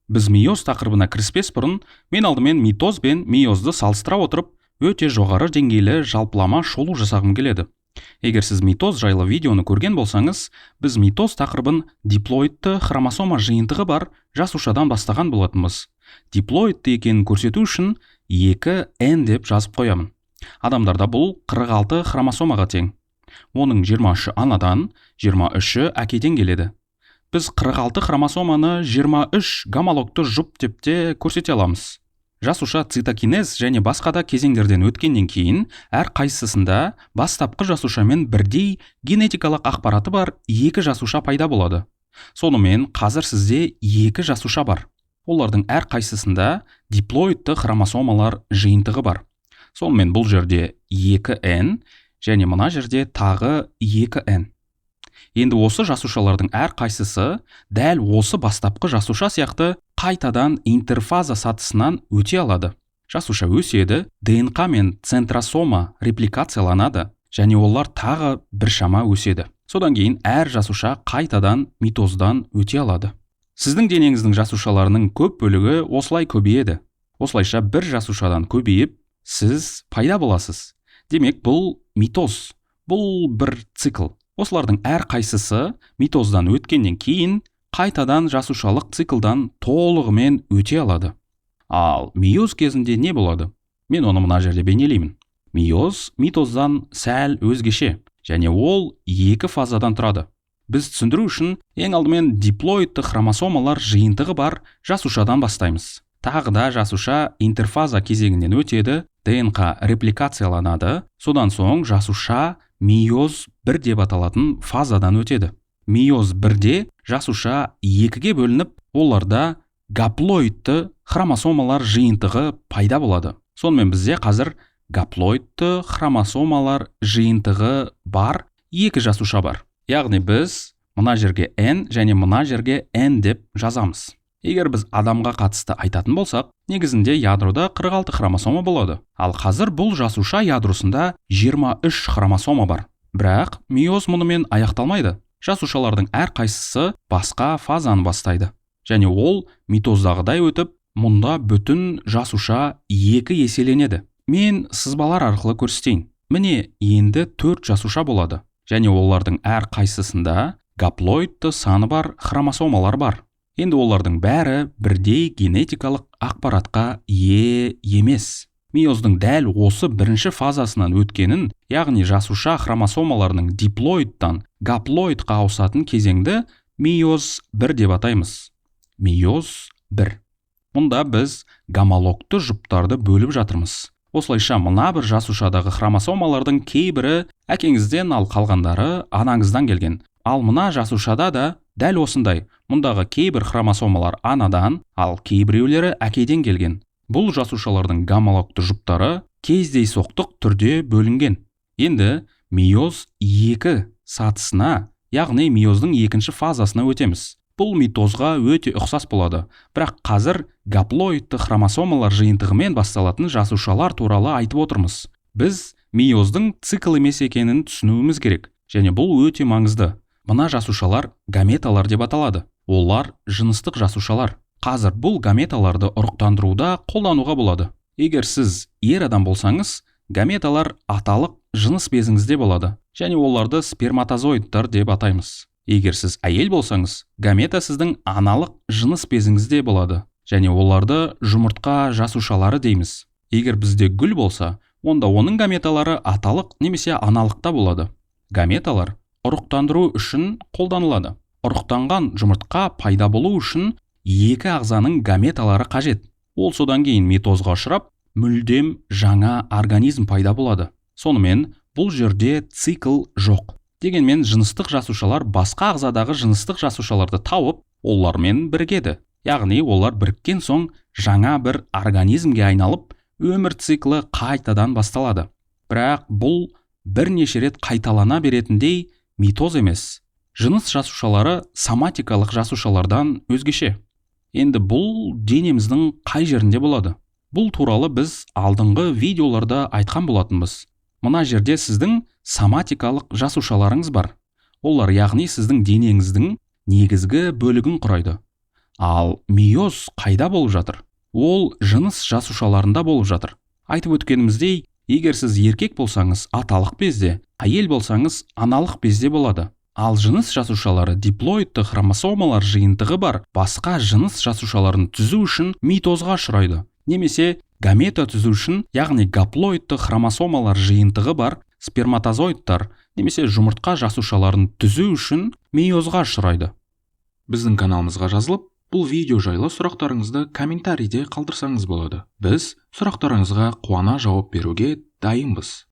Біз мейоз тақырыбына кіріспес бұрын мен алдымен митоз бен мейозды салыстыра отырып, өте жоғары деңгейлі жалпылама шолу жасағым келеді. Егер сіз митоз жайлы видеоны көрген болсаңыз, біз митоз тақырыбын диплоидты хромосома жиынтығы бар жасушадан бастаған болатынбыз. Диплоидты екенін көрсету үшін 2N деп жазып қоямын. Адамдарда бұл 46 хромосомаға тең. Оның 23-і анадан, 23-і әкеден келеді. Біз 46 хромосоманы 23 гомологты жұп деп те көрсете аламыз. Жасуша цитокинез және басқа да кезеңдерден өткеннен кейін әр қайсысында бастапқы жасушамен бірдей генетикалық ақпараты бар екі жасуша пайда болады. Сонымен қазір сізде екі жасуша бар. Олардың әр қайсысында диплоидты хромосомалар жиынтығы бар. Сонымен бұл жерде 2N және мына жерде тағы 2N. Енді осы жасушалардың әр қайсысы дәл осы бастапқы жасуша сияқты қайтадан интерфаза сатысынан өте алады. Жасуша өседі, ДНК мен центросома репликацияланады және олар тағы біршама өседі. Содан кейін әр жасуша қайтадан митоздан өте алады. Сіздің денеңіздің жасушаларының көп бөлігі осылай көбейеді. Осылайша бір жасушадан көбейіп, сіз пайда боласыз. Демек, бұл митоз, бұл бір цикл. Осылардың әр қайсысы митоздан өткеннен кейін қайтадан жасушалық циклдан толығымен өте алады. Ал мейоз кезінде не болады? Мен оны мына жерде бейнелеймін. Мейоз митоздан сәл өзгеше және ол екі фазадан тұрады. Біз түсіндіру үшін ең алдымен диплоидты хромосомалар жиынтығы бар жасушадан бастаймыз. Тағы да жасуша интерфаза кезеңінен өтеді, ДНК репликацияланады, содан соң жасуша мейоз 1 деп аталатын фазадан өтеді. Мейоз 1-де жасуша екіге бөлініп, оларда гаплоидты хромосомалар жиынтығы пайда болады. Сонымен бізде қазір гаплоидты хромосомалар жиынтығы бар екі жасуша бар. Яғни біз мына жерге N және мына жерге N деп жазамыз. Егер біз адамға қатысты айтатын болсақ, негізінде ядрода 46 хромосома болады. Ал қазір бұл жасуша ядросында 23 хромосома бар. Бірақ мейоз мұнымен аяқталмайды. Жасушалардың әр қайсысы басқа фазаны бастайды. Және ол митоздағыдай өтіп, мұнда бүтін жасуша екі еселенеді. Мен сызбалар арқылы көрсетейін. Міне, енді 4 жасуша болады. Және олардың әр қайсысында гаплоидты саны бар хромосомалар бар. Енді олардың бәрі бірдей генетикалық ақпаратқа ие емес. Мейоздың дәл осы бірінші фазасынан өткенін, яғни жасуша хромосомаларының диплоидтан гаплоидқа ауысатын кезеңді мейоз 1 деп атаймыз. Мейоз 1. Мұнда біз гомологты жұптарды бөліп жатырмыз. Осылайша мына бір жасушадағы хромосомалардың кейбірі әкеңізден, ал қалғандары анаңыздан келген. Ал мына жасушада да дәл осындай. Мұндағы кейбір хромосомалар анадан, ал кейбіреулері әкеден келген. Бұл жасушалардың гомологты жұптары кездейсоқтық түрде бөлінген. Енді мейоз 2 сатысына, яғни мейоздың екінші фазасына өтеміз. Бұл митозға өте ұқсас болады, бірақ қазір гаплоидты хромосомалар жиынтығымен басталатын жасушалар туралы айтып отырмыз. Біз мейоздың цикл емес екенін түсінуіміз керек, және бұл өте маңызды. Мына жасушалар гаметалар деп аталады. Олар жыныстық жасушалар. Қазір бұл гаметаларды ұрықтандыруда қолдануға болады. Егер сіз ер адам болсаңыз, гаметалар аталық жыныс безіңізде болады және оларды сперматозоидтар деп атаймыз. Егер сіз әйел болсаңыз, гамета сіздің аналық жыныс безіңізде болады және оларды жұмыртқа жасушалары дейміз. Егер бізде гүл болса, онда оның гаметалары аталық немесе аналықта болады. Гаметалар ұрықтандыру үшін қолданылады. Ұрықтанған жұмыртқа пайда болу үшін екі ағзаның гаметалары қажет. Ол содан кейін митозға ұшырап, мүлдем жаңа организм пайда болады. Сонымен бұл жерде цикл жоқ. Дегенмен жыныстық жасушалар басқа ағзадағы жыныстық жасушаларды тауып, олармен бірігеді. Яғни олар біріккен соң жаңа бір организмге айналып, өмір циклі қайтадан басталады. Бірақ бұл бірнеше рет қайталана беретіндей митоз емес. Жыныс жасушалары соматикалық жасушалардан өзгеше. Енді бұл денеміздің қай жерінде болады? Бұл туралы біз алдыңғы видеоларда айтқан болатынбыз. Мына жерде сіздің соматикалық жасушаларыңыз бар. Олар яғни сіздің денеңіздің негізгі бөлігін құрайды. Ал мейоз қайда болып жатыр? Ол жыныс жасушаларында болып жатыр. Айтып өткеніміздей, егер сіз еркек болсаңыз, аталық безде, әйел болсаңыз, аналық безде болады. Ал жыныс жасушалары диплоидты хромосомалар жиынтығы бар басқа жыныс жасушаларын түзу үшін митозға ұшырайды. Немесе гамета түзу үшін, яғни гаплоидты хромосомалар жиынтығы бар сперматозоидтар немесе жұмыртқа жасушаларын түзу үшін мейозға ұшырайды. Біздің каналымызға жазылып, бұл видео жайлы сұрақтарыңызды комментарийде қалдырсаңыз болады. Біз сұрақтарыңызға қуана жауап беруге дайынбыз.